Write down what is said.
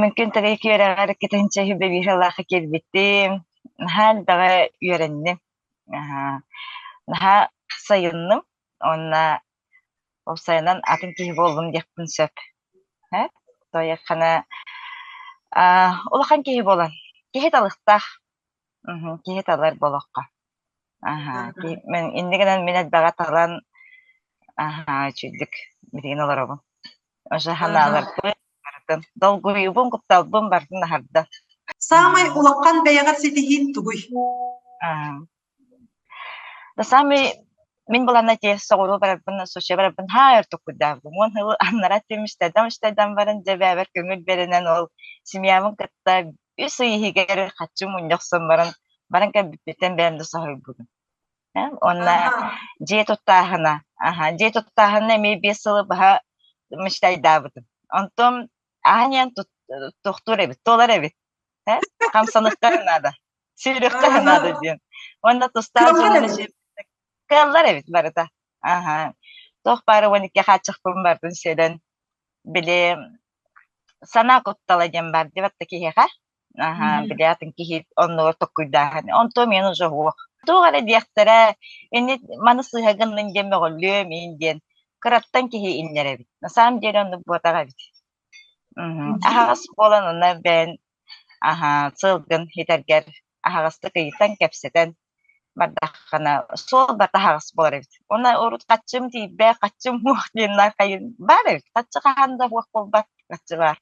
Мин Тыгый үөрэҕэр кэтэнчэ үбэ киирбитим. Наһаа элбэҕи үөрэнним. Аһаа, наһаа сайынным уонна уопсайынан атын киһи буоллум диэхпин сөп. Ээ, тоойуоххана аа, улахан киһи буолан, киһи талыахтаах. Мгм, киһи талар болоххо. Аһаа, ки мин инньэ гынан мин элбэҕи талан аһаа, үчүгдүк билигин олоробун. Уже санааларбын барытын, долгуйуубун, кутталбын барытын аһарда. Саамай улахан бэйэҕэр ситиһиин тугуй? Аа. Да самый мин буланна те соҕуруу барарбын, Сочи барарбын ха өр туккуйдаабытым. Уон сыл аннара тимиштайдам иштайдан баран дьэ бэйэбэр көҥүл бэринэн ол семьябын кытта үс ый иһигэр хаччы мунньа охсон баран баран кэлбиппиттэн бэйэм да соһуйбутум. Уонна дьиэ туттааһына, аха, дьиэ туттааһына эмиэ 5 сылы быһа мечтайдаабытым. Онтон аанньан тохтуур эбит, туолар эбит. Э? Хамсаныхха наада, сүүрүөххэ наада диэн. Уонна тустаах Кыаллар дьонун эбит. кыаллар эбит барыта. Аха. Туох баара 12 хааччахпын барытын сиэлэн, били санаа куттала диэн баар диэбэт да киһиэхэ. Аһаа, били атын киһи оннугар токкуйдааһын. Онтуом иһин уже суох. Туох эрэ диэхтэрэ, ини маны сыыһа гыннын диэн мөҕүллүөм иин диэн кыраттан киһи иннэр эбит. На самом деле оннук буотах эбит. Мгм. Аһаҕас буолан онно бэйэн аһаа сылгын хитэргэр аһаҕастык ыйытан кэпсэтэн бардаххына суол барыта аһаҕас буолар эбит. Уонна урут хаччым тиийбэт, хаччым суох диэн хайын баар эбит. Хаччы хаһан да суох буолбат, хаччы баар.